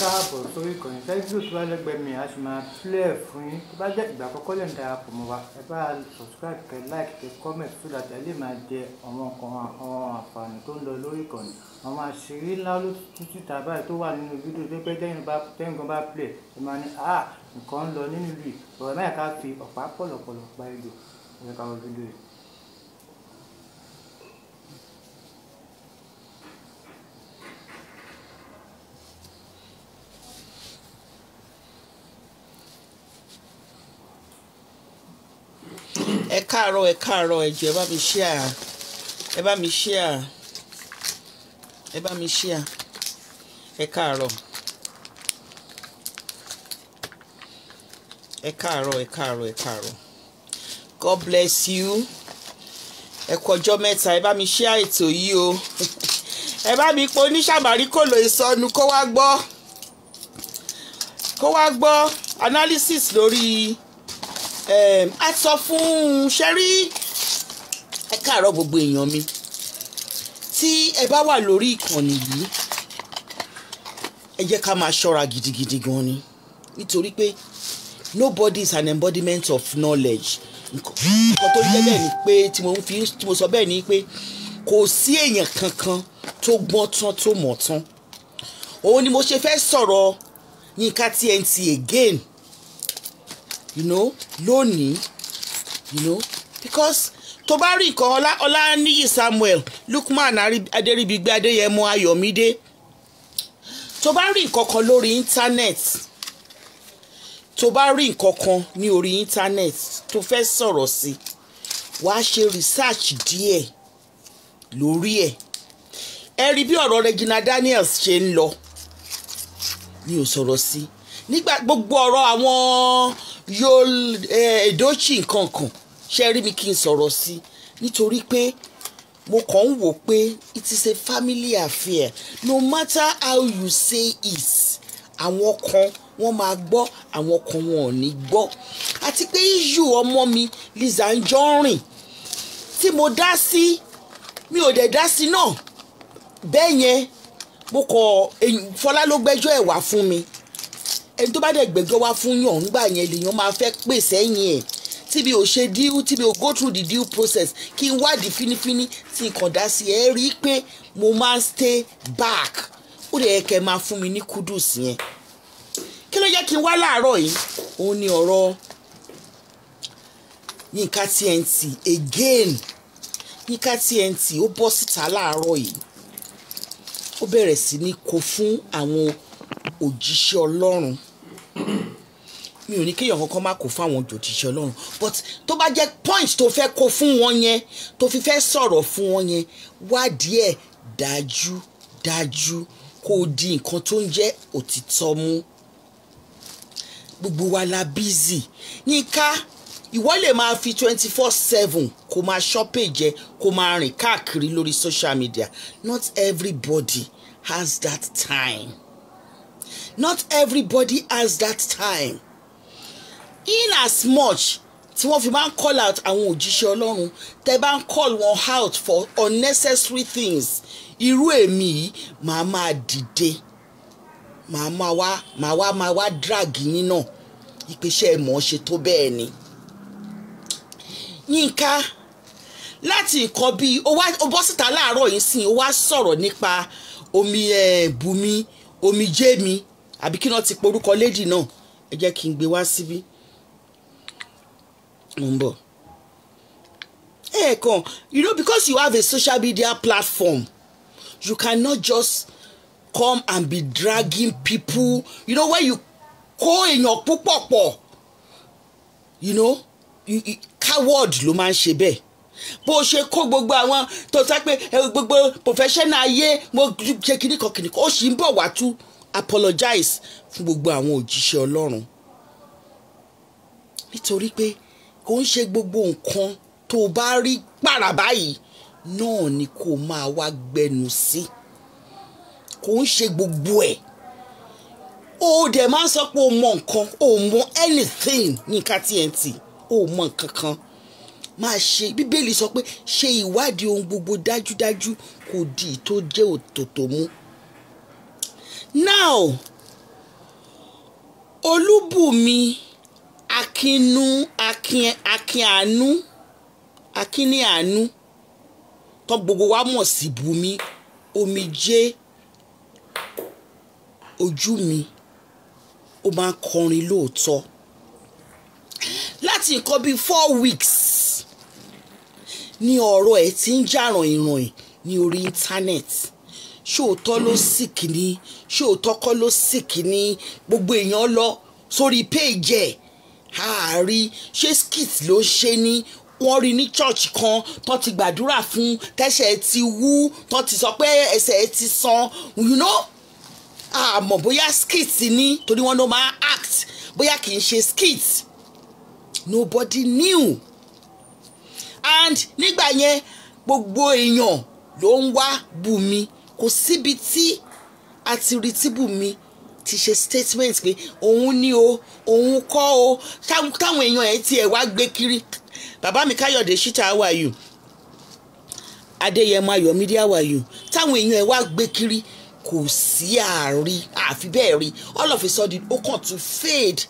Káàbọ̀ sórí ìkànnì fídíò tó bá lẹ́gbẹ̀ẹ́ mi, a sì máa play ẹ̀ fún yín. Tó bá jẹ́ ìgbà àkọ́kọ́ lẹ́ ń darapọ̀ mọ́ wa, ẹ bá subscribe, kẹ́ like, kẹ́ comment so that ẹ lè máa jẹ àwọn nǹkan, àwọn àǹfààní tó ń lọ lórí ìkànnì. Àwọn àṣírí ńlá ló tú síta báyìí tó wà nínú fídíò tó pé tẹ́yìn bá tẹ́yìn gan bá play, ẹ máa ní ah, nǹkan ń lọ nínú ìlú yìí. Ọ̀rọ̀ mẹ́rin ká fi ọ̀pá pọ̀lọ̀pọ̀lọ̀ pa ejò. Ẹ jẹ́ ká wo fídíò yìí. Ẹ káàárọ̀, ẹ káàárọ̀. Ẹ jọ̀ọ́, ẹ bá mi share, ẹ bá mi share, ẹ bá mi share. Ẹ káàárọ̀, ẹ káàárọ̀, ẹ káàárọ̀, ẹ káàárọ̀. God bless you. Ẹ kú ọjọ́ mẹ́ta. Ẹ bá mi share ètò yìí o. Ẹ bá mi pe oníṣàmárì kò lò ìsọnù kó wá gbọ́, kó wá gbọ́ analysis lórí a sọ fún ṣẹ́rí. Ẹ káàárọ̀, gbogbo èèyàn mi tí ẹ bá wà lórí ìkànnì yìí. Ẹ jẹ́ ká máa ṣọ́ra gidigidi gan ni, nítorí pé nobody is an embodiment of knowledge. Nǹkan tó jẹ́ bẹ́ẹ̀ ni pé tí mo fi tí mo sọ bẹ́ẹ̀ ni pé kò sí èèyàn kankan tó gbọ́n tán, tó mọ̀ tán. Òun ni mo ṣe fẹ́ sọ̀rọ̀ Yínká TNT again lónìí, because tó bá rí nǹkan, ọlá Ọláníyì Samuel Lukman Adéríbigbé Adéyẹmọ Ayọ̀mídé, tó bá rí nǹkan kan lórí internet, tó bá rí nǹkan kan ní orí internet tó fẹ́ sọ̀rọ̀ sí, wàá ṣe research díẹ̀ lórí ẹ̀. Ẹ rí bí ọ̀rọ̀ Regina Daniels ṣe ń lọ, mi ò sọ̀rọ̀ sí nígbà gbogbo ọ̀rọ̀ àwọn Yul Edochie nǹkan kan. Ṣe rí mi kí n sọ̀rọ̀ sí, nítorí pé mo kàn ń wò pé it is a family affair. No matter how you say it, àwọn kan wọ́n máa gbọ́, àwọn kan wọn ò ní gbọ́. Àti pé issue ọmọ mi Lizzy Anjorin tí mo dá sí, mi ò dẹ̀ dá sí náà bẹ́ẹ̀ yẹn. Mo kọ Fọlá ló gbẹ́jọ́ ẹ̀ wá fún mi. Ẹni tó bá dẹ̀ gbẹ́jọ́ wá fún yàn nígbà yẹn, lèèyàn máa fẹ́ pè sẹ́yìn ẹ̀. Tí mi ò ṣe due, tí mi ò go through the due process kí n wádìí fínífíní tí n kàn dá sí, ẹ rí i pé mo máa ń stay back. Ó dẹ̀ yẹ kẹ́ máa fún mi ní kudos yẹn. Kí ló jẹ́ kí n wá láàárọ̀ yìí? Òun ni ọ̀rọ̀ Yínká TNT again. Yínká TNT ó bọ́ síta láàárọ̀ yìí, ó bẹ̀rẹ̀ sí ní kó fún àwọn òjíṣẹ́ Ọlọ́run. Mi ò ní kéèyàn kankan má kó fún àwọn òjíṣẹ́ Ọlọ́run, but tó bá jẹ́ point tó fẹ́ kó fún wọn yẹn, tó fi fẹ́ sọ̀rọ̀ fún wọn yẹn, wádìí ẹ̀ dájú dájú, kó o di nǹkan tó ń jẹ́ òtítọ́ mú. Gbogbo wa la busy. Yínká, ìwọ lè máa fi 24/7 kó máa ṣọ́pẹ̀ jẹ, kó máa rìn káàkiri lórí social media. Not everybody has that time. Not everybody has that time. In as much tí wọ́n fi máa ń call out àwọn òjíṣẹ́ Ọlọ́run, tẹ́ bá ń call wọn out for unnecessary things, irú èmi yìí màá máa dìde, màá máa wá, màá wá, máa wá drag yín náà ìpèsè ẹ̀ mọ̀ ọ́ ṣe tó bẹ́ẹ̀ ni. Yínká, láti nǹkan bíi ó bọ́ síta láàárọ̀ yìí sìn, ó wá sọ̀rọ̀ nípa omi ẹ̀ Bùnmi omijé mi, àbí kí náà ti porúkọ lady náà. Ẹ jẹ́ kí n gbé wá síbí, mo ń bọ̀. Ẹ̀ẹ̀kan, because you have a social media platform, you cannot just come and be dragging people. When you kó èèyàn púpọ̀ pọ̀, coward ló máa ń ṣe bẹ́ẹ̀. Bó ṣe kó gbogbo àwọn tó sọ pé gbogbo professional ayé, mo ṣe kíníkan kíníkan, ó sì ń bọ̀ wá tú apologize fún gbogbo àwọn òjíṣẹ́ Ọlọ́run, nítorí pé kò ń ṣe gbogbo nǹkan tó o bá rí pàrà báyìí náà ni kó o máa wá gbẹnu sí. Kò ń ṣe gbogbo ẹ̀. O dẹ̀ máa ń sọ pé o mọ nǹkan, o mọ anything. Yínká TNT, o mọ nǹkan kan. Máa ṣe, Bíbélì sọ pé ṣe ìwádìí ohun gbogbo dájúdájú, kò di tó jẹ́ òtòtò mú. Now Olúbùnmi Akínú Akínàánú Akínníàánú tó gbogbo wa mọ̀ sí Bùnmi Omijé Ojú Mi, ó máa ń kọrin lóòótọ́. Láti nǹkan bíi 4 weeks ní ọ̀rọ̀ ẹ̀ tí ń jà rànyìnrànyìn ní orí internet. Ṣóòótọ́ ló sick ni? Ṣóòótọ́ kọ́ ló sick ni? Gbogbo èèyàn lọ sórí péèjì ẹ̀, àárí ṣé skit ló ṣe ni. Wọ́n rí ní church kan tó ti gbàdúrà fún, tẹ́sẹ̀ ti wú, tó ti sọ pé ẹsẹ̀ ti sàn. Àmọ́ bóyá skit ni, torí wọ́n ló máa act, bóyá kì í ṣe skit, nobody knew. And nígbà yẹn, gbogbo èèyàn ló ń wá Bùnmi. Kò síbi tí a ti rí tí Bùnmi ti ṣe statement pé òun ní o, òun kọ́ o, táwọn èèyàn ẹ̀ tiẹ̀ wá gbé kiri. Bàbá mi Káyọ̀dé Ṣítà, how are you? Adéyẹmọ Ayọ̀mídé, how are you? Táwọn èèyàn ẹ̀ wá gbé kiri, kò sí àárí àfi bẹ́ẹ̀ rí. All of a sudden, ó kàn tún fade.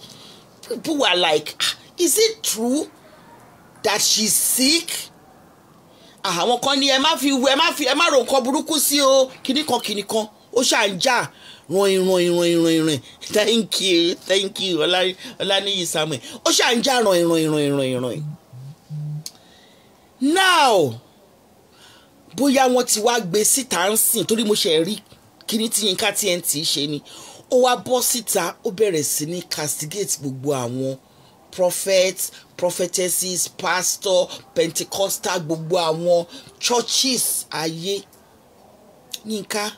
People were like, "Ah, is it true that she's sick?" Àwọn kan ní ẹ má fi ẹ má ro nǹkan burúkú sí o, kíní kan kíní kan. Ó ṣáà ń jà ràn ràn ràn ràn ràn. Thank you, thank you, Ọláníyì Samuel. Ó ṣáà ń jà ràn ràn ràn ràn ràn. Now, bóyá wọ́n ti wá gbé síta ń sìn, torí mo ṣe rí kíní tí Yínká TNT ṣe ni, ó wá bọ́ síta, ó bẹ̀rẹ̀ sí ní castigate gbogbo àwọn prophets, prophetesses, pastor, Pentecostal, gbogbo àwọn churches ayé. Yínká,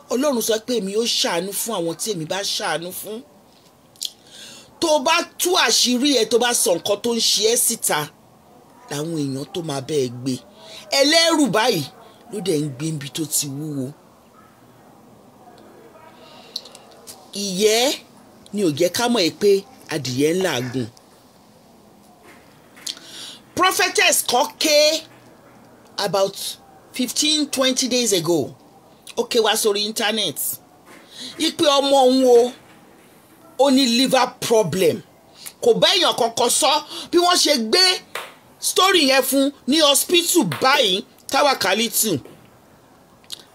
Ọlọ́run sọ pé èmi ó ṣàánú fún àwọn tí èmi bá ṣàánú fún. Tó bá tú àṣírí ẹ, tó bá sọ nǹkan tó ń ṣe ẹ́ síta, làwọn èèyàn tó máa bẹ́ẹ̀ gbé ẹlẹ́rù báyìí ló dẹ̀ ń gbé níbi tó ti wúwo. Ìyẹ́ ni ò jẹ́ ká mọ̀ ẹ́ pé adìyẹ ń làágùn. Prophetess kan ké about 15, 20 days ago, ó ké wá sórí internet ipe ọmọ òun o, ó ní liver problem. Kò bá èèyàn kankan sọ. Bí wọ́n ṣe gbé story yẹn fún ní hospital báyìí, Táwàkálítù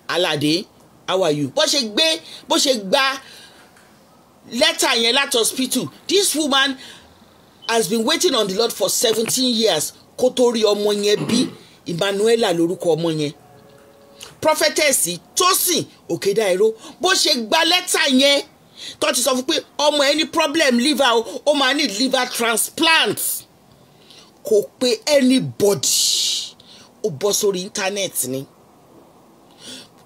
Aládé, how are you? Bó ṣe gbé, bó ṣe gba lẹ́tà yẹn láti hospital, this woman has been waiting on the Lord for 17 years kó tó rí ọmọ yẹn bí. Emmanuela lórúkọ ọmọ yẹn. Prophetess Tósìn Òkèdàìró, bó ṣe gba lẹ́tà yẹn tó ti sọ fún pé ọmọ ẹ ní problem liver o, ó máa ní liver transplant, kò pé anybody, ó bọ́ sórí internet ni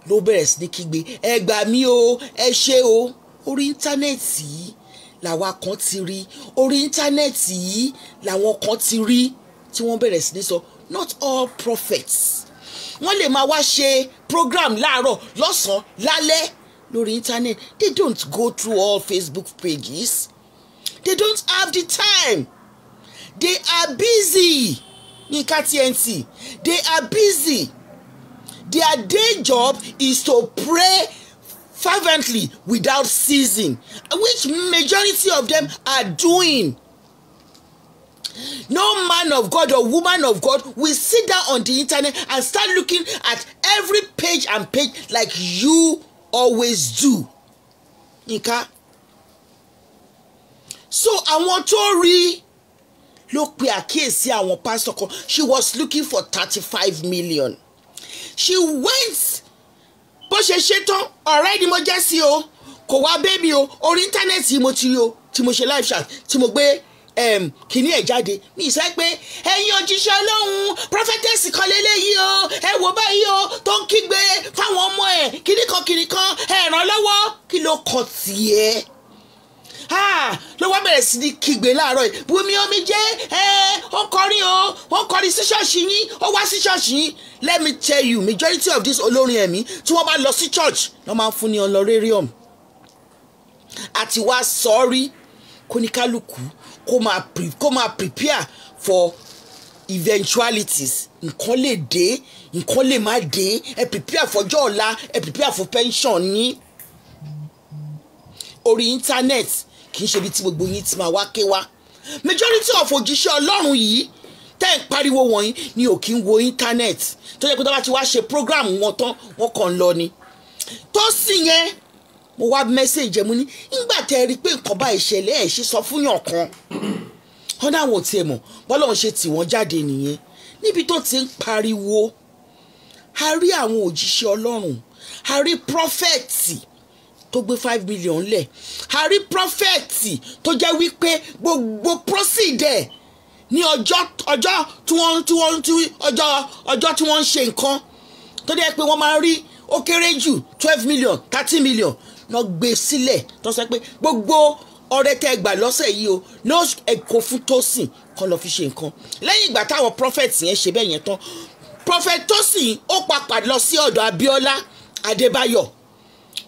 ló bẹ̀rẹ̀ sí ní kígbe, "Ẹ gbà mí o, ẹ ṣé o." Orí internet yìí làwa kan ti rí, orí internet yìí làwọn kan ti rí tí wọ́n bẹ̀rẹ̀ sí ní sọ. Not all prophets. Wọ́n lè máa wá ṣe program láàárọ̀, lọ́sàn-án, lálẹ́ lórí internet. They don't go through all Facebook pages. They don't have the time. They are busy. Yinka TNT, they are busy. Their day job is to pray fervently without ceasing, which majority of them are doing. No man of God or woman of God will sit down on the internet and start looking at every page and page like you always do, Yinka. So àwọn tó rí ló pe àkíyèsí àwọn pásítọ̀ kan. She was looking for 35 million. She went, bó ṣe ṣe tán, ọ̀rẹ́ ni mo jẹ́ sí o, kò wá bébí o, orí internet mo ti rí o, tí mo ṣe live chat, tí mo gbé kìíní ẹ̀ jáde. Mi sọ pé ẹ̀yin òjíṣẹ́ Ọlọ́run, prophetess kan lélẹ́yìí o, ẹ wò báyìí o, tó ń kígbe fáwọn ọmọ ẹ̀ kìíní kan kìíní kan, ẹ ràn lọ́wọ́. Kí ló kọ tiẹ̀ ló wá bẹ̀rẹ̀ sí ní kígbe láàárọ̀ yìí? Bùnmi Omijé ẹ, ó kọrin o, ó kọrin sí ṣọ́ọ̀ṣì yín, ó wá sí ṣọ́ọ̀ṣì yín. Let me tell you, majority of these olórin ẹ̀mí, tí wọ́n bá lọ sí church, wọ́n máa ń fún ní honorarium àti wá sọ́ọ́rí kóníkálukú kó máa prepare for eventualities. Nǹkan lè dé, nǹkan lè má dé. Ẹ prepare fọjọ́ ọ̀la, ẹ prepare for pension ní orí internet. Kì í ṣe ibi tí gbogbo yín ti máa wá ké wá. Majority of òjíṣẹ́ Ọlọ́run yìí tẹ́ ń pariwo wọ̀nyí ni ò kí ń wo internet, tó yẹ pé tó bá ti wá ṣe program wọn tán, wọ́n kàn ń lọ ni. Tó sì yẹn, mo wá message mo ní, nígbà tẹ́ ẹ rí i pé nǹkan bá ìṣẹ̀lẹ̀, ẹ̀ ṣe sọ fún yàn kan? Wọ́n dáwọn ò tiẹ̀ mọ̀ bọ́lọ́run ṣe tì wọ́n jáde nìyẹn. Níbi tó ti ń pariwo, a rí àwọn òjíṣẹ́ Ọlọ́run, a rí prophet tó gbé 5 million lẹ̀, a rí prophet tó jẹ́ wípé gbogbo proceed ẹ̀ ní ọjọ́ tí wọ́n tí ọjọ́ tí wọ́n ń ṣe nǹkan, tó dẹ́ pé wọ́n máa ń rí ó kéré jù 12 million, 30 million lọ gbé sílẹ̀, tó sọ pé gbogbo ọrẹ tẹ́ gbà lọ́sẹ̀ yìí o, ní ẹ̀kọ́ fún Tósìn kan lọ fi ṣe nǹkan. Lẹ́yìn ìgbà táwọn prophet yẹn ṣe bẹ́ẹ̀ yẹn tán, Prophet Tósìn ó papà lọ sí ọ̀dọ̀ Abíọ́lá Adébáyọ̀,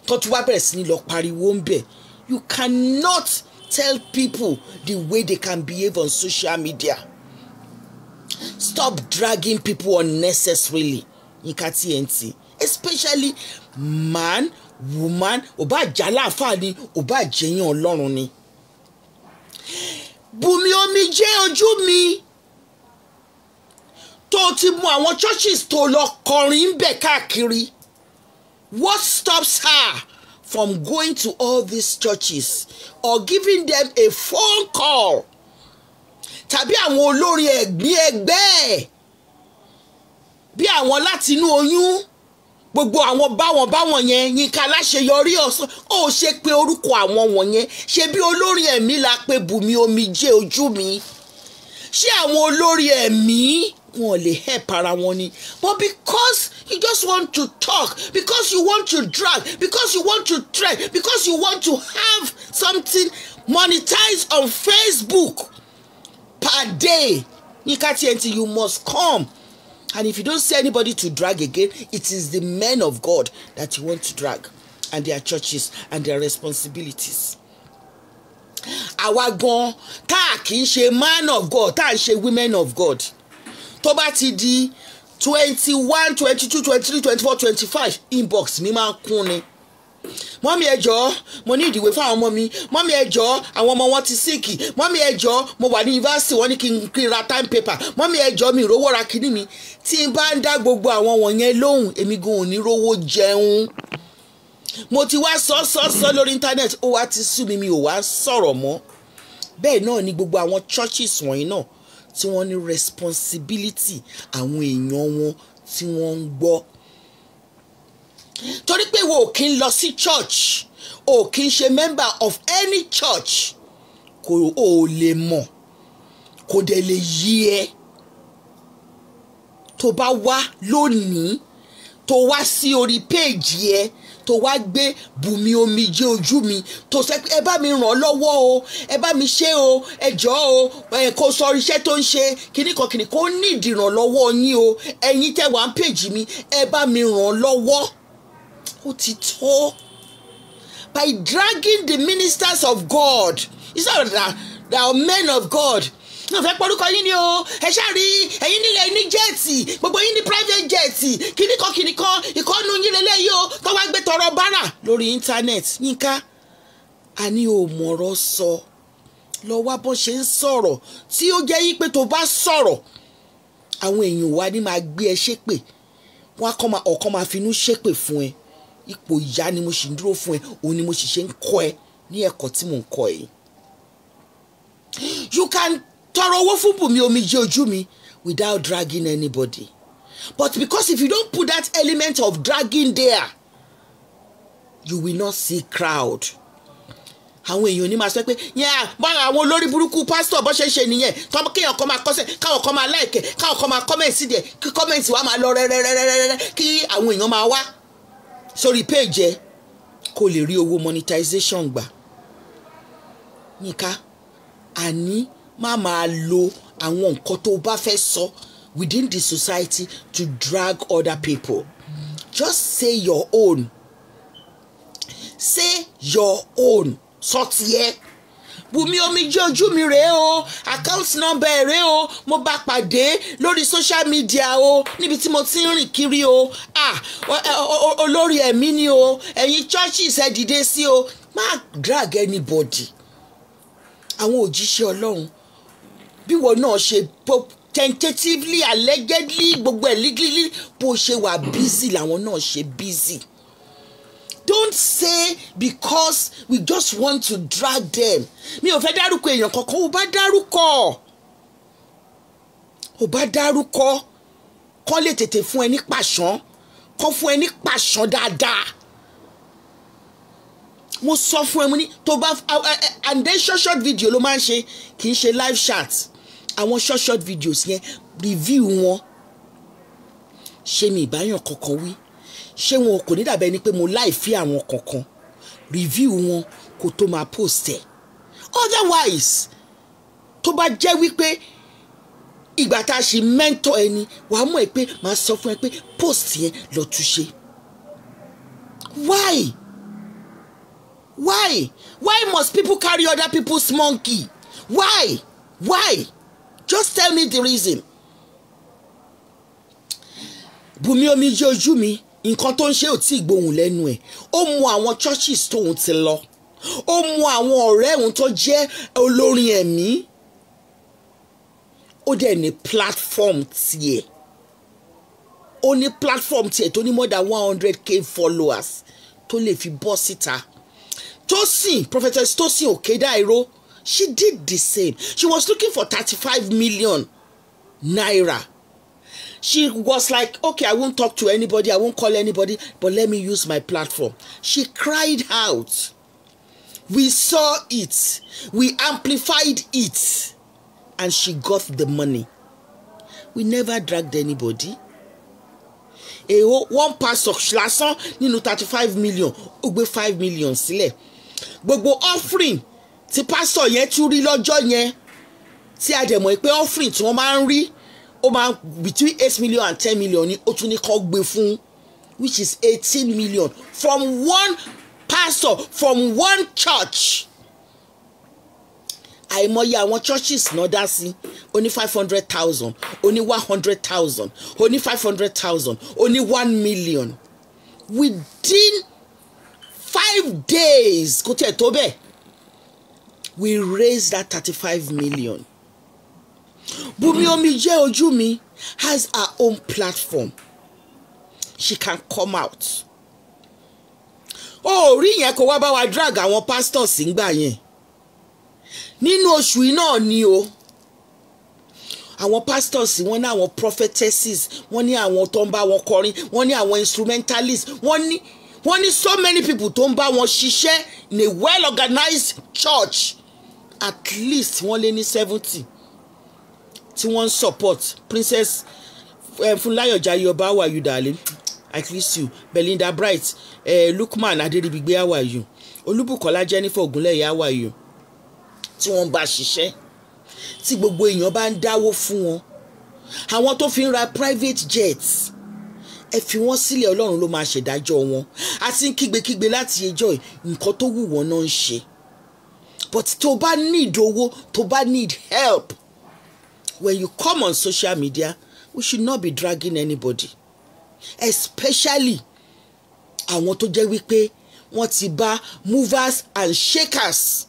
tó tún wá bẹ̀rẹ̀ sí ní lọ pariwo ń bẹ̀. You cannot tell people the way they can behave on social media. Stop dragging people unnecessarily. Yinka TNT, especially man, woman, ò bá jẹ́ àlàáfáà ni, ò bá jẹ́yàn Ọlọ́run ni. Bùnmi Omijé Ojú Mi, tó ti mú àwọn churches tó lọ kọrin ń bẹ̀ káàkiri, what stops her from going to all these churches or giving them a phone call, tàbí àwọn olórin ẹ̀gbin ẹgbẹ́ ẹ̀, bí àwọn láti inú oyún, gbogbo àwọn báwọn báwọn yẹn, Yínká Aláṣeyọrí ọ̀sán, ó ṣe pé orúkọ àwọn wọ̀nyẹn? Ṣe bí olórin ẹ̀mí la pé Bùnmi Omijé Ojú Mi? Ṣé àwọn olórin ẹ̀mí wọn lè help ara wọn ni? But because you just want to talk, because you want to drag, because you want to trend, because you want to have something monetized on Facebook per day, Yinka TNT, you must come, and if you don't see anybody to drag again, it is the men of God that you want to drag and their churches and their responsibilities. Àwa gan tá a kì í ṣe man of God, tá a ń ṣe women of God, tó bá ti di 21, 22, 23, 24, 25, inbox mi máa ń kún ni. "Mummy, ẹ jọ̀ọ́, mo ní ìdìwé fún àwọn ọmọ mi. Mummy, ẹ jọ̀ọ́, àwọn ọmọ wọn ti sick. Mummy, ẹ jọ̀ọ́, mo wà ní yunifásitì, wọ́n ní kí n ra term paper. Mummy, ẹ jọ̀ọ́, mi ìrówó ra kíní mi." Tí n bá ń dá gbogbo àwọn wọ̀nyẹn lóhùn, èmi gan ò ní rówó jẹun. Mo ti wá sọ sọ sọ lórí internet, ó wá ti sú mi, mi ò wá sọ̀rọ̀ mọ́. Bẹ́ẹ̀ náà ni gbogbo àwọn churches wọ̀nyí náà tí wọ́n ní responsibility àwọn èèyàn wọn tí wọ́n ń gbọ́, torí pé wo ò kí ń lọ sí church, ò kí ń ṣe member of any church, kò ò lè mọ̀, kò dẹ̀ lè yí ẹ. Tó bá wá lónìí, tó wá sí orí péèjì ẹ, tó wá gbé Bùnmi Omijé Ojú Mi, tó sọ pé, "Ẹ bá mi ràn án lọ́wọ́ o, ẹ bá mi ṣe o, ẹ jọ̀ọ́ o, ẹ kó sọ iṣẹ́ tó ń ṣe kíní kan kíní kó ní ìdìrànlọ́wọ́ yín o, ẹ̀yin tẹ́ wà ń péèjì mi, ẹ bá mi ràn án lọ́wọ́," ó ti tó. By dragging the ministers of God, it's not that they are men of God náà fẹ́ pọ́rúkọ yín ni o. Ẹ ṣáà rí ẹ̀yin nílẹ̀ ní jet, gbogbo yín ní private jet, kíníkan kíníkan, ìkọ́nù yín lélẹ́yìí o, tó wá gbé tọrọ bárà lórí internet. Yínká, àní o mọ̀rọ̀ sọ, lọ wá bó ṣe ń sọ̀rọ̀ tí ó jẹ́ yí pé tó bá sọ̀rọ̀, àwọn èèyàn wa ní máa gbé ẹ ṣépè, wọ́n á kọ́ máa ọ̀kan máa finú ṣépè fún ẹ. Ipò ìyá ni mo sì ń dúró fún ẹ, òun ni mo sì ṣe ń kọ́ ẹ ní ẹ̀kọ́ tí mò ń kọ́ ẹ. You can tọrọ owó fún Bùnmi Omijé Ojú Mi without dragging anybody, but because if you don't put that element of dragging there, you will not see crowd. Àwọn èèyàn ní máa sọ pé yẹn bá àwọn olórí burúkú pásítọ̀ bó ṣe ń ṣe nìyẹn, tọ́mọ kéèyàn kan máa kọ́sẹ̀, káwọn kan máa like, káwọn kan máa comment díẹ̀, kí comment wa máa lọ rẹ́rẹ́rẹ́rẹ́rẹ́, kí àwọn èèyàn máa wá sórí page ẹ, kó lè rí owó monetization gbà. Yínká, àní má máa lo àwọn nǹkan tó bá fẹ́ sọ within the society to drag other people. Just say your own, say your own. Sọ tiẹ̀. "Bùnmi Omijé Ojú Mi rèé o, account number rèé o, mo bá pàdé lórí social media o, níbi tí mo ti ń rìn kiri o. Ah, olórí ẹ̀mí ni o, ẹ̀yin churches, ẹ dìde sí o." Má drag anybody. Àwọn òjíṣẹ́ Ọlọ́run, bí wọn náà ṣe tentatively, allegedly, gbogbo ẹ̀ legally, bó ṣe wà busy làwọn náà ṣe busy. Don't say because we just want to drag them. Mi ò fẹ́ dárúkọ èèyàn kankan. Ò bá dárúkọ, ò bá dárúkọ kọ́ lè tètè fún ẹ ní pàṣán, kọ́ fún ẹ ní pàṣán dáadáa. Mo sọ fún ẹ, mo ní tó bá, and then short short video ló máa ń ṣe, kì í ṣe live chat. Àwọn short short videos yẹn, review wọn. Ṣé mi ìbáyàn kankan wí? Ṣé wọn kò ní dàbẹ́ ni pé mo láì fi àwọn kankan review wọn kó tó máa post ẹ̀? Otherwise, tó bá jẹ́ wípé ìgbà tá a ṣe mentor ẹni, wàá mọ̀ ẹ́ pé màá sọ fún ẹ pé post yẹn, lọ túnṣe. Why, why, why must people carry other people's monkey? Why, why? Just tell me the reason. Bùnmi Omijé Ojú Mi, nǹkan tó ń ṣe ò tí ì gbóhùn lẹ́nu ẹ̀. Ó mú àwọn churches tóun ti lọ, ó mú àwọn ọ̀rẹ́ òun tó jẹ́ olórin ẹ̀mí, ó dẹ̀ ní platform tiẹ̀. Ó ní platform tiẹ̀ tó ní more than 100K followers tó lè fi bọ́ síta. Tosin, Prophetess Tosin Okedairo, she did the same. She was looking for ₦35 million. She was like, "Okay, I won't talk to anybody, I won't call anybody, but let me use my platform." She cried out. We saw it, we amplified it, and she got the money. We never dragged anybody. Èho one pastor lásán nínú 35 million, ó gbé 5 million sílẹ̀. Gbogbo offering tí pastor yẹn tún rí lọ́jọ́ yẹn, tí a dẹ̀ mọ̀ pé offering tí wọ́n máa ń rí, ó máa between 8 million and 10 million ni, ó tún ní kó gbé fún, which is 18 million from one pastor, from one church. Àìmọye àwọn churches náà dá sí. Ó ní 500,000, ó ní 100,000, ó ní 500,000, ó ní 1 million within 5 days. Kò tiẹ̀ tó bẹ́ẹ̀, we raised that 35 million. Bùnmi Omijé Ojú Mi has her own platform. She can come out. Ó rí yẹn, kó wá bá wa drag àwọn pastors ńgbà yẹn. Nínú oṣù yìí náà ni o, àwọn pastors, wọ́n ní àwọn prophetesses, wọ́n ní àwọn tó ń bá wọn kọrin, wọ́n ní àwọn instrumentalists, wọ́n ní so many people tó ń bá wọn ṣiṣẹ́ in a well organized church. At least wọ́n lé ní 70 tí wọ́n ń support. Princess Funláyọ̀ Jayọba, how are you, darling? At least you. Belinda Bright, Lukman Aderibigbe, how are you? Olúbùkọ́lá Jennifer Ogunlẹ́yẹ, how are you? Tí wọ́n bá ṣiṣẹ́, tí gbogbo èèyàn bá ń dáwó fún wọn, àwọn tó fi ń ra private jets, ẹ fi wọ́n sílẹ̀. Ọlọ́run ló máa ṣèdájọ́ wọn. Àti ń kígbekígbe láti ẹjọ́, nǹkan tó wù wọ́n náà ń ṣe. But tó bá need owó, tó bá need help, when you come on social media, we should not be dragging anybody, especially àwọn tó jẹ́ wípé wọ́n ti bá movers and shakers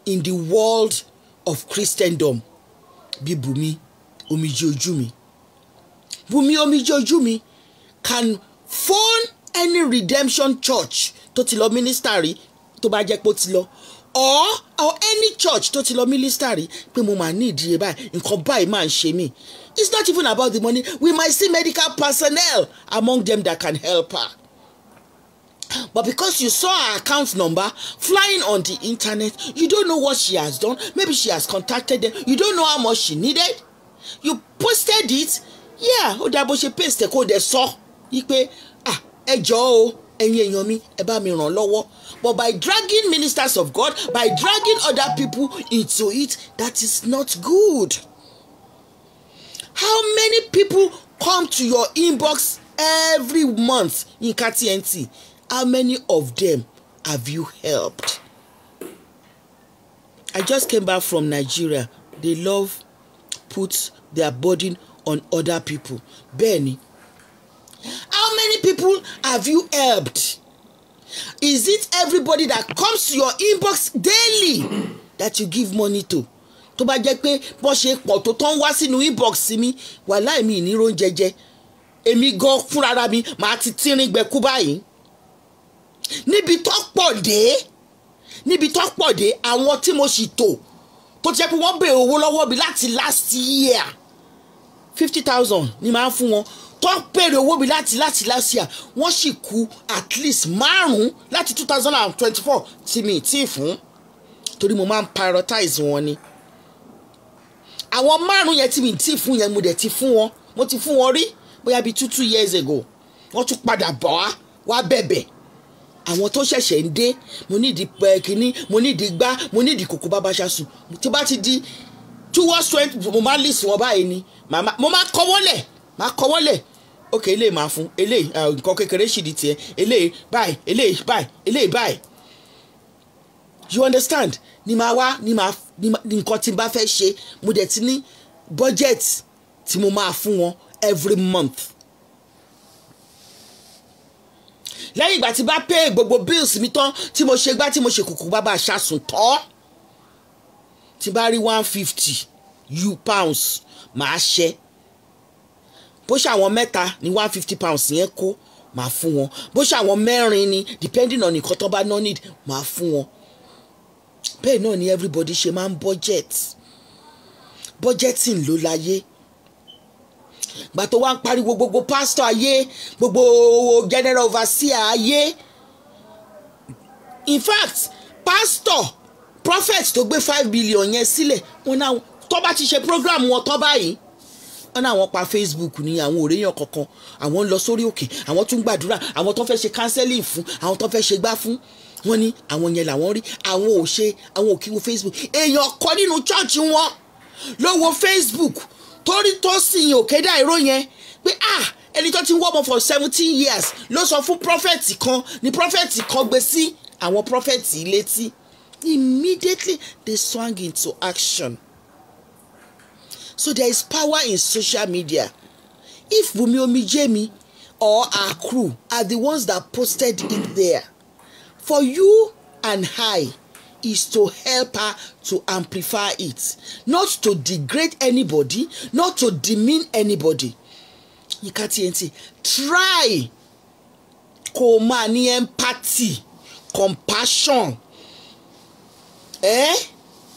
in the world of Christendom, bí Bùnmi Omijé Ojú Mi. Bùnmi Omijé Ojú Mi can phone any Redemption Church tó ti lọ minister rí, tó bá jẹ́ pé ó ti lọ, or any church tó ti lọ minister rí, pé mo máa ní ìdíye báyìí, nǹkan báyìí máa ń ṣe mí. It's not even about the money. We might see medical personnel among them that can help her. But because you saw her account number flying on the internet, you don't know what she has done. Maybe she has contacted them. You don't know how much she needed. You posted it. Yeah, ó dá bó ṣe paste ẹ̀, kó dẹ̀ sọ yí pé, "Ah, ẹ jọ̀ọ́ o, ẹ̀yin èèyàn mi, ẹ bá mi ràn lọ́wọ́." But by dragging ministers of God, by dragging other people into it, that is not good. How many people come to your inbox every month, Yinka TNT? How many of them have you helped? I just came back from Nigeria. They love put their burden on other people. Bẹ́ẹ̀ni. How many people have you helped? Is it everybody that comes to your inbox daily? that you give money to. Tó bá jẹ́ pé bó ṣe pọ̀ tó tán wá sínú inbox mi, wàláì, mi ní róúnjẹ jẹ. Èmi gan fúnra mi màá ti tínrín gbẹkú báyìí. Níbi tó pọ̀ dé, àwọn tí mo sì tò tó ti jẹ́ pé wọ́n béèrè owó lọ́wọ́ mi láti last year, 50,000 ni màá fún wọn, tó béèrè owó mi láti last year, wọ́n sì kú at least márùn-ún láti 2024 tí mi tí fún, torí mo máa ń prioritize wọn ni. Àwọn márùn yẹn tí mi tí fún yẹn, mo dẹ̀ ti fún wọn, mo ti fún wọn rí bóyá bíi 2 years ago. Wọ́n tún padà bọ̀ wá wá bẹ̀bẹ̀. Àwọn tó ṣẹ̀ṣẹ̀ ń dé, mo nídìí pẹ́ kínní, mo nídìí gbá, mo nídìí kòkó bàbá ṣaṣù. Tí bá ti di towards 20, mo máa list wọn báyìí ni. Mo máa kọ́ wọ́n lẹ̀, máa kọ́ wọ́n lẹ̀. Ok, eléyìí máa fún eléyìí, nǹkan kékeré sì di tiẹ̀, eléyìí báyìí, eléyìí báyìí, eléyìí báyìí, you understand? Ni máa wá ni máa ní nǹkan tí n bá fẹ́ ṣe, mo dẹ̀ ti ní budget tí mo máa fún wọn every month. Lẹ́yìn ìgbà tí bá pay gbogbo bills mi tán, tí mo ṣe gbá, tí mo ṣe kùkù bàbá aṣáṣùn tọ́, tí bá rí 150 u pounds, màá ṣe. Bó ṣe àwọn mẹ́ta ní £150 yẹn kó, màá fún wọn. Bó ṣe àwọn mẹ́rin ni, depending on nǹkan tó bá no need, màá fún wọn. Bẹ́ẹ̀ náà ni everybody ṣe máa ń budget. Budgeting ló láyé. Gbà tó wá ń pariwo gbogbo pastor ayé, gbogbo general overseer ayé, in fact, pastor, prophet tó gbé 5 billion yẹn sílẹ̀, wọn náà tó bá ti ṣe program wọn tó báyìí, wọn náà wọ́n pa Facebook ní àwọn òréyàn kankan, àwọn ń lọ sórí òkè, àwọn tún gbàdúrà, àwọn tó fẹ́ ṣe counseling fún, àwọn tó fẹ́ ṣe gbá fún wọn ní àwọn yẹn làwọn rí. Àwọn ò ṣe, àwọn ò kí wo Facebook. Èèyàn kọ́ nínú church wọn ló wo Facebook torí tó sì yìn òkè dàìró yẹn pé, ah, ẹni tó ti ń wọ́ ọmọ for 17 years, ló sọ fún prophet kan, ní prophet kan gbé sí àwọn prophet létí. Immediately they swung into action. So there is power in social media. If Wunmi Omijemi or her crew are the ones that posted it there, for you and I is to help her to amplify it, not to degrade anybody, not to demean anybody. Yinka TNT, try kó o máa ní empathy, compassion, eh?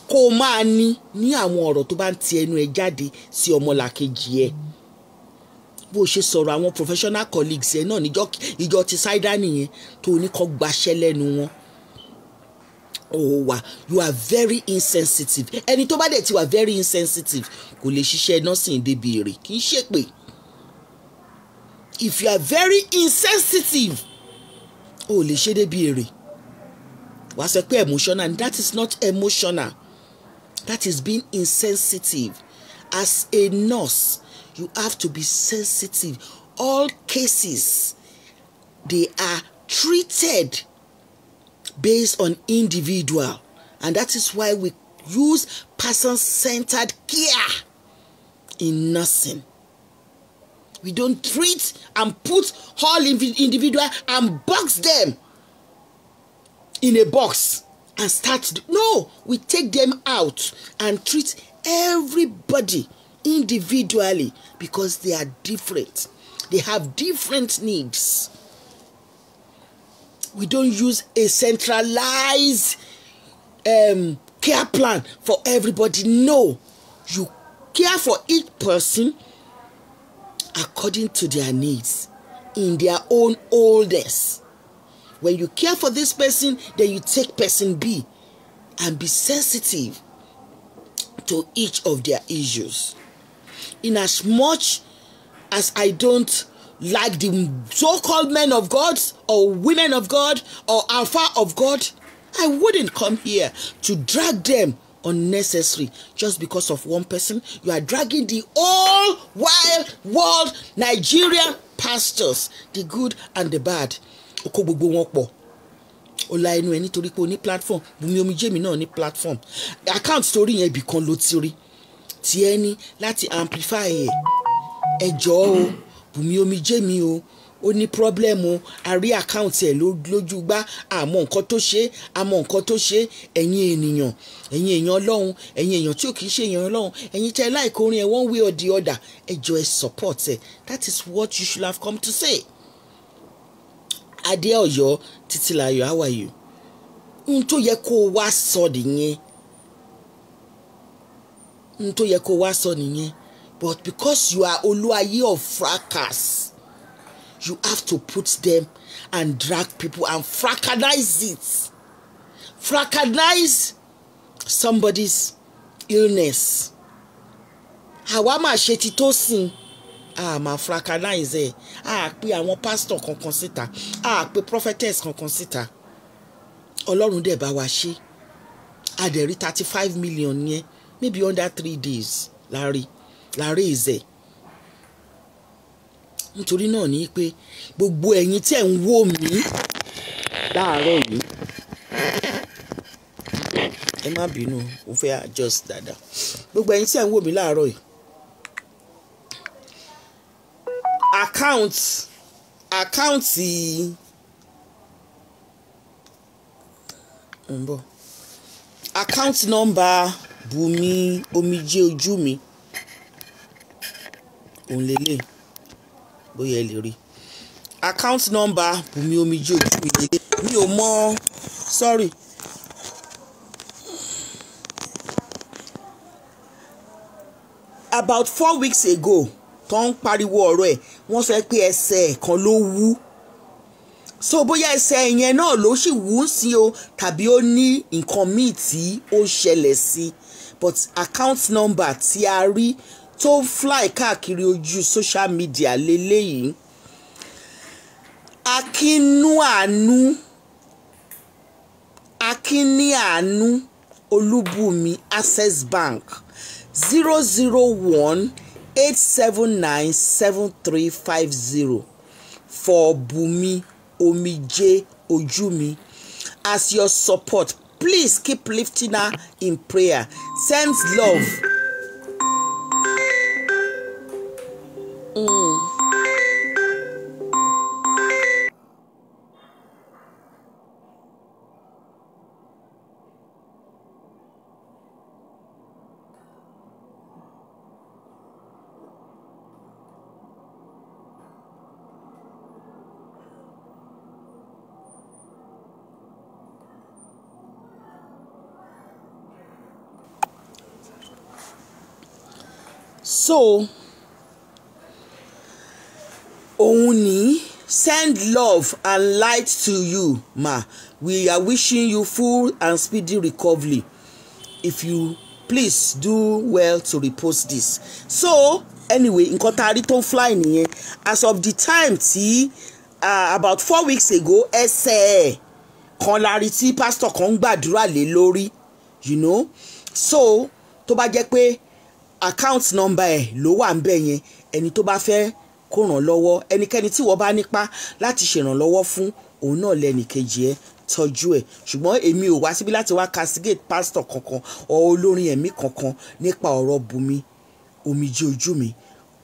Kó o máa ní àwọn ọ̀rọ̀ tó bá ń ti ẹnu ẹ jáde sí ọmọlàkejì ẹ. Bó o ṣe sọ̀rọ̀ àwọn professional colleagues ẹ náà níjọ́ ìjọ ti ṣáídá nìyẹn, tó o ní kó gbaṣẹ́ lẹ́nu wọn. Ó wà, you are very insensitive. Ẹni tó bá dẹ̀ ti wà very insensitive kò lè ṣiṣẹ́ nursing débi èrè. Kì í ṣèpè. If you are very insensitive, o lè ṣe débi èrè. Wàá sọ pé emotional, and that is not emotional, that is being insensitive. As a nurse, you have to be sensitive. All cases, they are treated based on individual, and that is why we use person-centered care in nursing. We don't treat and put all individual and box them in a box and start. No, we take them out and treat everybody individually because they are different, they have different needs. We don't use a centralized care plan for everybody. No, you care for each person according to their needs in their own oldest. When you care for this person, then you take person B and be sensitive to each of their issues. In as much as I don't like the so-called men of God or women of God or alpha of God, I wouldn't come here to drag them unnecessary. Just because of one person, you are dragging the whole wild world, Nigerian pastors, the good and the bad. O kó gbogbo wọn pọ̀, ó la ẹnu ẹ nítorí pé o ní platform. Bùnmi Omijémi náà ní platform. Account torí yẹn, ibì kan ló ti rí tí ẹ ní láti amplify ẹ. Ẹ jọ̀ọ́ o, Bùnmi Omijémi o, Ó ní problem o, a rí account ẹ̀ lójú gbá, àmọ́ nǹkan tó ṣe, àmọ́ nǹkan tó ṣe. Ẹ̀yin ènìyàn, ẹ̀yin èèyàn Ọlọ́run, ẹ̀yin èèyàn tí ò kì í ṣe èèyàn Ọlọ́run, ẹ̀yin tẹ́ like orin ẹ̀ one way or the other, ẹ jọ̀ọ́, ẹ support ẹ̀. That is what you should have come to say. Adé Ọ̀yọ́ Títílayọ̀, how are you? Ohun tó yẹ kó o wá sọ nìyẹn, ohun tó yẹ kó o wá sọ nìyẹn. But because you are Olúayé of fracas, you have to put them and drag people and fracanize it, fracanize somebody's illness. Àwa máa ṣe ti tó sìn, a máa fracanize ẹ, a pe àwọn pastor kankan síta, a pe prophetess kankan síta. Ọlọ́run dẹ̀ bá wa ṣe, a dẹ̀ rí 35 million yẹn, maybe under 3 days la raise ẹ̀. Nítorí náà ní pé gbogbo ẹ̀yin tí ẹ̀ ń wò mí láàárọ̀ yìí, ẹ má bínú, mo fẹ́ adjust dáadáa. Gbogbo ẹ̀yin tí ẹ̀ ń wò mí láàárọ̀ yìí, account ń bọ̀, account number Bùnmi Omijé Ojú Mi òun lélẹ̀, bóyá ẹ lè rí account number Bùnmi Omijé Ojú Mi lélẹ̀. Mi ò mọ, sorry. About 4 weeks ago tó ń pariwo ọ̀rọ̀ ẹ̀, wọ́n sọ pé ẹsẹ̀ kan ló wú. So bóyá ẹsẹ̀ yẹn náà ló sì wú sí o, tàbí ó ní nǹkan míì tí ó ṣẹlẹ̀ sí, but account number tí a rí tó fly káàkiri ojú social media leléyìí: Akínúàánú, Akínníàánú Olúbùnmi, Access Bank, 0018797350, for Bùnmi Omijé Ojúmi. As your support, please keep lifting her in prayer. Send love. So òun ní, send love and light to you, ma. We are wishing you full and speedy recovery. If you please do well to repost this. So anyway, nǹkan tá a rí tó ń fly nìyẹn as of the time tí about 4 weeks ago, ẹsẹ̀ ẹ̀ kan la rí tí pásítọ̀ kan ń gbàdúrà lé lórí. So tó bá jẹ́ pé account number ẹ̀ ló wà ń bẹ̀ yẹn, ẹni tó bá fẹ́ kó ràn lọ́wọ́, ẹnikẹ́ni tí wọ́n bá nípa láti ṣèrànlọ́wọ́ fún, òun náà lẹ́nì kejì ẹ̀, tọ́jú ẹ̀. Ṣùgbọ́n èmi ò wá síbí láti wá castigate pastor kankan or olórin ẹ̀mí kankan nípa ọ̀rọ̀ Bùnmi Omijé Ojú Mi.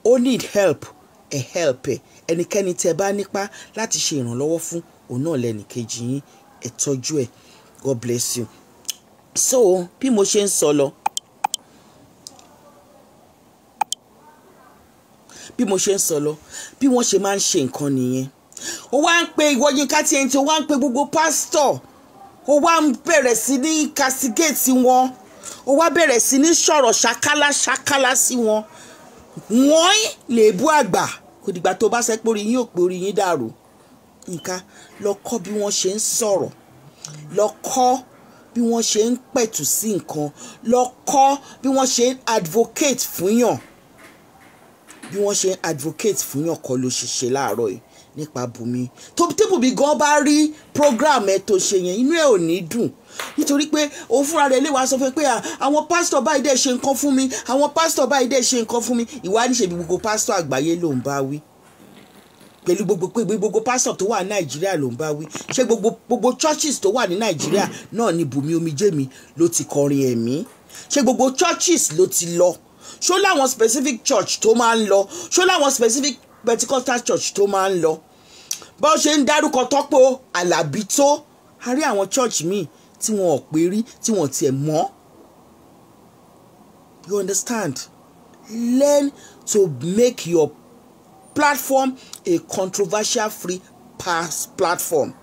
Ó need help, ẹ help ẹ. Ẹnikẹ́ni tẹ́ bá nípa láti ṣe ìrànlọ́wọ́ fún, òun náà lẹ́nì kejì yín, ẹ tọ́jú ẹ̀. God bless you. So bí mo ṣe ń sọ lọ, bí mo ṣe ń sọ lọ, bí wọ́n ṣe máa ń ṣe nǹkan nìyẹn. Ó wá ń pe ìwọ Yínká TNT, ó wá ń pe gbogbo pásítọ̀, ó wá ń bẹ̀rẹ̀ sí ní castigate wọn, ó wá bẹ̀rẹ̀ sí ní sọ̀rọ̀ ṣákálá ṣákálá sí wọn. Wọ́n lè bú àgbà kò dìgbà tó bá sẹ́ pé orí yín ò pé, orí yín dàrú. Nǹkan lọ kọ́ bí wọ́n ṣe ń sọ̀rọ̀, lọ kọ́ bí wọ́n ṣe ń pẹ̀tù sí nǹkan, lọ kọ́ bí wọ́n ṣe ń advocate fún yàn. Bí wọ́n ṣe ń advocate fún yàn kọ́ ló ṣe ṣe láàárọ̀ yìí nípa Bùnmi. Tó tí Bùnmi gan bá rí program ẹ tó ṣe yẹn, inú ẹ ò ní dùn, nítorí pé òun fúnra rẹ̀ lè wá sọ fún pé àwọn pásítọ̀ báyìí dẹ̀ ṣe nǹkan fún mi, àwọn pásítọ̀ báyìí dẹ̀ ṣe nǹkan fún mi. Ìwà níṣẹ́ bí gbogbo pásítọ̀ àgbáyé ló ń bá wí, pẹ̀lú gbogbo pé gbogbo pásítọ̀ tó wà ní Nàìjíríà ló ń bá wí. Ṣé gbogbo churches tó wà ní Nàìjíríà náà ni Bùnmi Omijé Mi ló ti kọrin ẹ̀mí? Ṣé gbogbo churches ló ti lọ? Ṣó láwọn specific church tó máa ń lọ? Ṣó láwọn specific Pentecostal church tó máa ń lọ? Bó ṣe ń dárúkọ Tọ́pẹ́ Àlàbí tó, a rí àwọn church míì tí wọn ò pè rí, tí wọn tiẹ̀ mọ̀. You understand? Learn to make your platform a controversial free pass platform,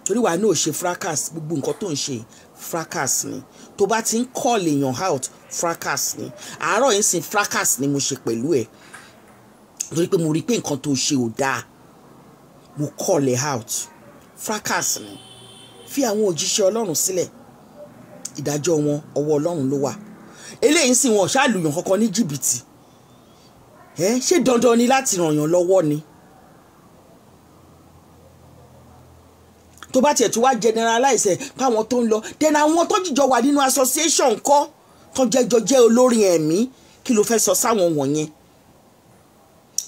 torí wàá náà ṣe fracas. Gbogbo nǹkan tó ń ṣe, fracas ni. Tó bá ti ń call èèyàn out, fracas ni. Àárọ̀ yìí sìn, fracas ni mo ṣe pẹ̀lú ẹ̀, torí pé mo rí i pé nǹkan tó ṣe ò dáa. Mo call ẹ̀ out, fracas ni. Fi àwọn òjíṣẹ́ Ọlọ́run sílẹ̀, ìdájọ́ wọn, ọwọ́ Ọlọ́run ló wà. Eléyìí sì, wọn ṣáàlùyàn kankan ní jìbìtì. Ẹ ṣé dandan ni láti ràn yàn lọ́wọ́ ni? Tó bá tiẹ̀ tún wá generalize ẹ̀ káwọn tó ń lọ, then àwọn tó jìjọ wà nínú association kọ́, tó jẹjọ jẹ́ olórin ẹ̀mí, kí ló fẹ́ sọ sáwọn wọ̀nyẹn?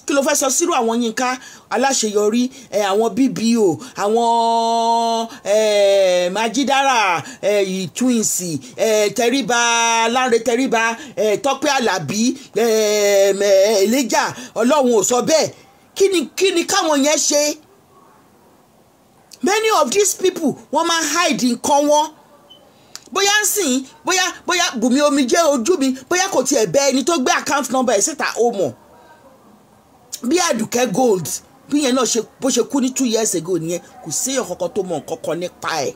Kí ló fẹ́ sọ sírò àwọn Yínká Aláṣeyọrí ẹ, àwọn BBO, àwọn Majidara Twins, Tẹríba, Lánrẹ Tẹríba, Tọ́pẹ́ Àlàbí, Elijah Ọlọ́run ò sọ bẹ́ẹ̀? Kí ni káwọn yẹn ṣe? Many of these people, wọ́n máa hide nǹkan wọn. Bóyá ń sìn, bóyá Bùnmi Omijé Ojú Mi, bóyá kò tiẹ̀ bẹ ẹni tó gbé account number ẹ̀ síta, ó mọ̀. Bí Àdùkẹ́ Gold, bí yẹn náà ṣe, bó ṣe kú ní 2 years ago nìyẹn, kò séèyàn kankan tó mọ̀ nǹkan kan nípa ẹ̀.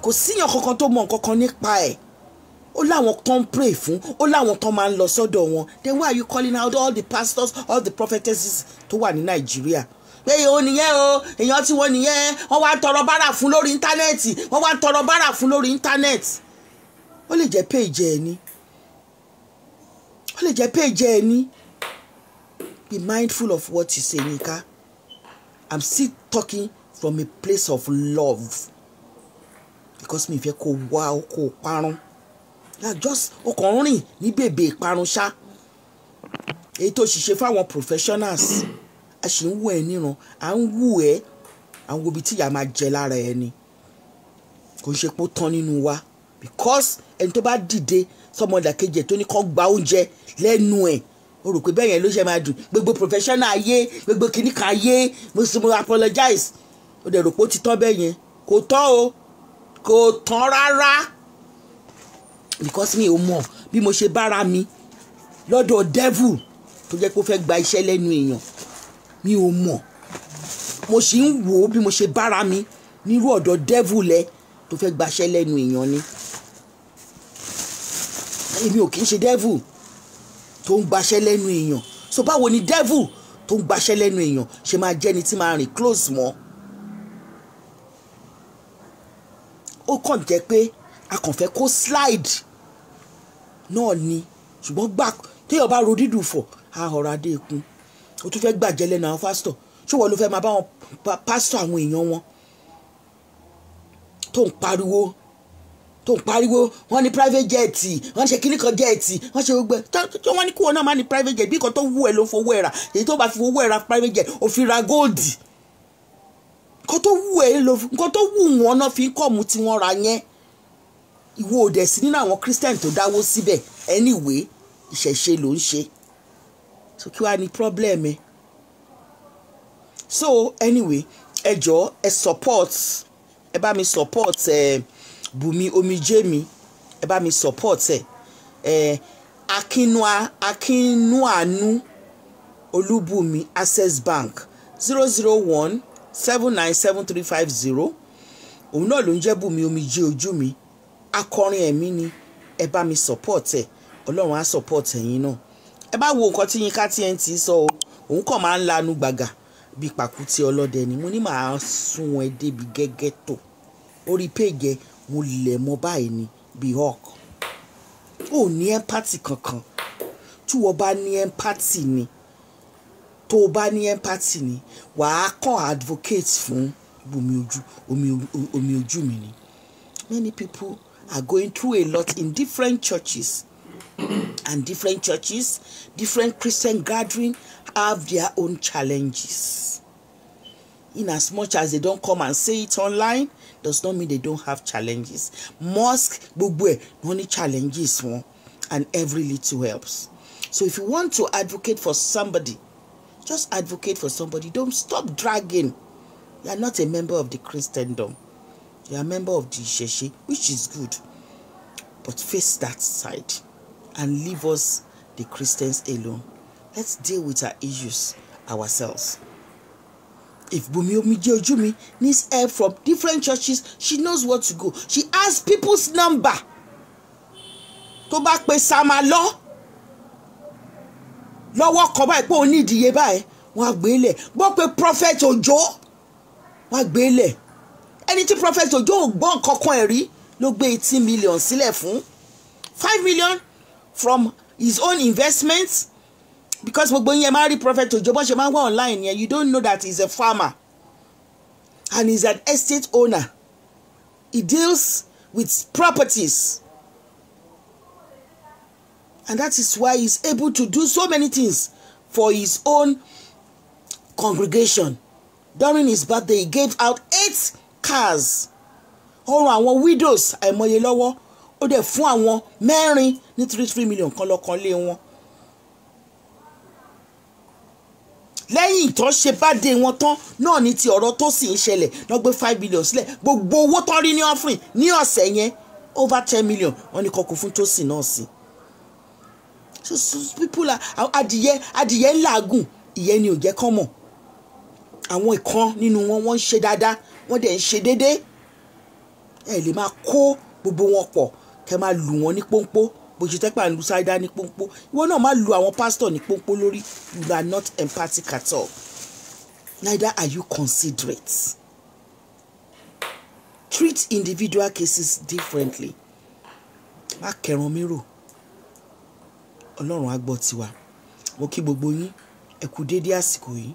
Kò síyàn kankan tó mọ̀ nǹkan kan nípa ẹ̀. Ó láwọn tó ń pray fún, ó láwọn tó máa ń lọ sọ́dọ̀ wọn. Then why are you calling out all the pastors, all the prophetesses tó wà ní Nàìjíríà pé o nìyẹn o, èèyàn tí wọ́n nìyẹn, wọ́n wá ń tọrọ bárà fún lórí íńtánẹ́ẹ̀tì, wọ́n wá ń tọrọ bárà fún lórí íńtánẹ́ẹ̀tì? Ó lè jẹ́ page ẹ̀ ni, ó lè jẹ́ page ẹ̀ ni. Be mindful of what you say, Yinka. I'm still talking from a place of love, because mi fẹ́ kó wá kó parun. Yeah, just o kàn ń rìn ní bèbè ìparun ṣá. Èyí tó ṣiṣẹ́ fáwọn professionals, a sì ń wù ẹ́ níran, à ń wù ẹ́, àwọn ibi tí ìyá máa jẹ lára ẹ ni. Kò ń ṣe pé ó tán nínú wa, because ẹni tó bá dìde sọmọdàkejì ẹ̀, tó ní kó gba oúnjẹ lẹ́nu ẹ̀, o rò pé bẹ́ẹ̀ yẹn ló ṣe máa dùn. Gbogbo professional ayé, gbogbo kìnnìkan ayé, mo sì mo apologize. O dẹ̀ rò pé ó ti tán bẹ́ẹ̀ yẹn. Kò tán o, kò tán rárá, because mi ò mọ̀ bí mo ṣe bára mi lọ́dọ̀ devil tó jẹ́ pé ó fẹ́ gba iṣẹ́ lẹ́nu èèyàn. Mi ò mọ̀, mo sì ń wò ó bí mo ṣe bára mi nírú ọ̀dọ̀ devil ẹ tó fẹ́ gbaṣẹ́ lẹ́nu èèyàn ni. Èmi ò kì í ṣe devil tó ń gbaṣẹ́ lẹ́nu èèyàn. So báwo ni devil tó ń gbaṣẹ́ lẹ́nu èèyàn ṣe máa jẹ́ni tí máa rìn close mọ́? Ó kàn jẹ́ pé a kàn fẹ́ kó slide náà ni. Ṣùgbọ́n gbà téèyàn bá ro dídùn fọ̀, á ọ̀rọ̀ adé ikun. O tún fẹ́ gbàjẹ́ lẹ́nu àwọn pásítọ̀. Ṣé wọ́n ló fẹ́ máa bá wọn pásítọ̀, àwọn èèyàn wọn tó ń pariwo, tó ń pariwo, wọ́n ní private jet, wọ́n ṣe kíní kan jet, wọ́n ṣe gbogbo ẹ̀ tó wọ́n ní kí wọ́n náà má ní private jet? Bí nǹkan tó wú ẹ ló ń fowó ẹ rà. Èyí tó bá fi owó ẹ ra private jet, ó fi ra gold. Nǹkan tó wú ẹ ló, nǹkan tó wù wọ́n náà fi ń kọ́ mu tí wọ́n ra yẹn. Ìwọ ò dẹ̀ sí nínú àwọn Christian tó dáwó síbẹ̀. Anyway, ìṣẹ̀ṣe ló ń ṣe, so kí wàá ní problem ẹ? So anyway, ẹ jọ̀ọ́, ẹ support, ẹ bá mi support ẹ Bùnmi Omijé Mi, ẹ bá mi support ẹ. Ẹ Akínúà, Akínúànú Olúbùnmi, Access Bank, 001797350. Òun náà ló ń jẹ́ Bùnmi Omijé Ojú Mi. Akọrin ẹ̀mí ni. Ẹ bá mi support ẹ, Ọlọ́run á support ẹ̀yin náà. Ẹ bá wo nǹkan tí Yínká TNT sọ o, òun kàn máa ń lanu gbàgà bíi pàkúté ọlọ́dẹ ni. Mo ní màá sún ẹ débi gẹ́gẹ́ tó orí péjẹ, mo lẹ̀ mọ́ báyìí ni bíi hawk. Ò ní empathy kankan. Tí wọ́n bá ní empathy ni, tó o bá ní empathy ni, wàá kàn advocate fún Bùnmi ojú omi, omi ojú mi ni. Many people are going through a lot in different churches, and different churches, different Christian gathering have their own challenges. In as much as they don't come and say it online, does not mean they don't have challenges. Mosque, gbogbo ẹ̀ wọ́n ní challenges wọn, and every little helps. So if you want to advocate for somebody, Just advocate for somebody. Don't stop dragging. You are not a member of the Christendom. You are a member of the Ìṣẹ̀ṣe, which is good. But face that side and leave us, the Christians, alone. Let's deal with our issues ourselves. If Bùnmi Omijé Ojúmi needs help from different churches, she knows what to go. She has people's number. Tó bá pe Sama lọ lọ́wọ́ kan báyìí pé òun ní ìdíye báyìí, wọ́n á gbé lẹ̀. Gbọ́ pé Prophet Òjó, wọ́n á gbé lẹ̀. Ẹni tí Prophet Òjó ò gbọ́ nǹkan kan ẹ̀ rí ló gbé 18 million sílẹ̀ fún, 5 million from his own investment, because gbogbo yẹn máa rí Prophet Òjó bó ṣe máa ń wá online yẹn. You don't know that he's a farmer and he's an estate owner. He deals with properties, and that is why he's able to do so many things for his own congregation. During his birthday, he gave out eight cars. Ọrùn àwọn widows àìmọye lọ́wọ́. Ó dẹ̀ fún àwọn mẹ́rin ní 3 3 million kan lọ́kàn lé wọn. Lẹ́yìn tó ṣe birthday wọn tán náà ní ti ọ̀rọ̀ tó sì ń ṣẹlẹ̀ lọ́ gbé 5 million sílẹ̀. Gbogbo owó tán rí ní offering ní ọ̀sẹ̀ yẹn, over 10 million, wọ́n ní kọ́kọ́ fún Tósìn náà sí. So people are adìyẹ ń làágùn, ìyẹn ni ò jẹ́ kán mọ̀. Àwọn ìkan nínú wọn, wọ́n ń ṣe dáadáa, wọ́n dẹ̀ ń ṣe déédéé. Ẹ lè máa kó gbogbo wọn pọ̀ kẹ́ máa lù wọ́n ní pọ́npọ́ bó ṣe tẹ́pà ń lu sáídá ní pọ́npọ́. Ìwọ náà máa lu àwọn pásítọ̀ ní pọ́npọ́ lórí. You are not empathic at all, neither are you considerate. Treat individual cases differently. Má kẹran mi rò. Ọlọ́run á gbọ́ tiwa. Mo kí gbogbo yín, ẹ kú déédé àsìkò yìí.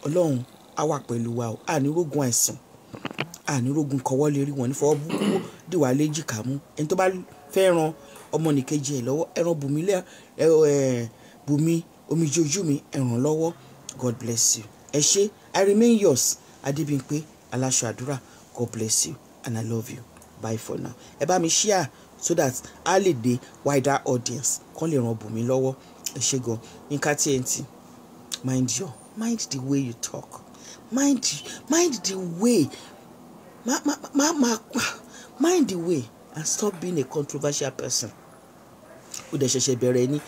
Ọlọ́run á wà pẹ̀lú wa o. Ànírógun àìsàn, ànírógun kọwọ́ lè rí wọn ní fọwọ́ búkú dìwà léjìká mú. Ẹni tó bá fẹ́ ran ọmọnìkejì ẹ̀ lọ́wọ́, ẹran Bùnmi lẹ́ ẹ Bùnmi Omijé Ojú Mi, ẹ ràn lọ́wọ́. God bless you. Ẹ ṣé. I remain yours, Adébímpé Aláṣọ Àdúrà. God bless you and I love you. Bye for now. Ẹ bá mi share so that a lè dé wider audience kán lè ran Bùnmi lọ́wọ́. Ẹ ṣé gan. Yínká TNT, mind the way you talk. Mind the way ma ma ma ma mind the way and stop being a controversial person. Ó dẹ̀ ṣẹ̀ṣẹ̀ bẹ̀rẹ̀ ni.